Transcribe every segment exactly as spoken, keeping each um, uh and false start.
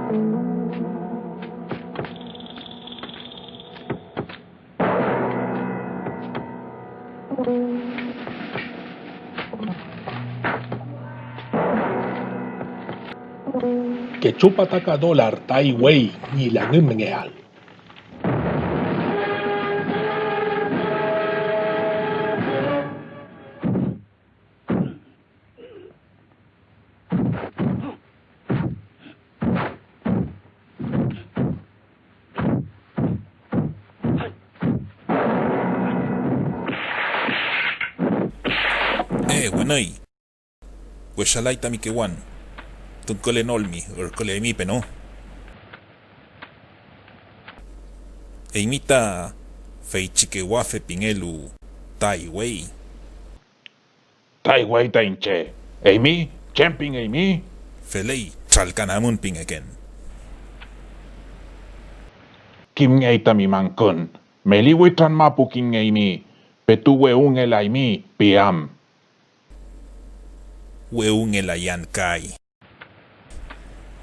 Kechu pataka dolar ta iwey ñi langümngeael. Eh, wenüy. Weshalay tami kewan. Tukullenolmi, ürküleaymi peno. Eymi ta feychi kewafe pingelu ta iwey. Ta iwey ta iñche. Eymi, ¿chem pingeymi? Feley, tralkanamün pingeken. Kimngey tami mangkün. Meli witran mapu kimngeymi, petu wewüngelaymi, pi am. Wewüngelayan kay.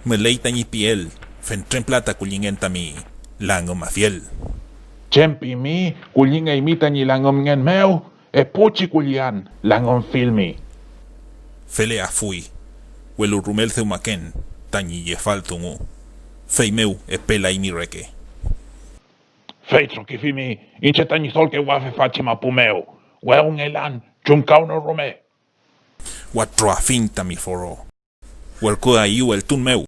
Müley tañi piel fentren pülata kullingen tami langümafiel. ¿Chem pimi kullingeymi tañi langümngen mew? Epuchi kullian langümfilmi. Feleafuy, welu rumel dewmaken tañi yefal dungu, feymew epelaymi reke. Fey trokifimi iñche ta Ñidol kewafe fachi mapu mew, wewüngelan chumkawnorume. Watroafiñ tami foro. Werküaeyu eltun mew,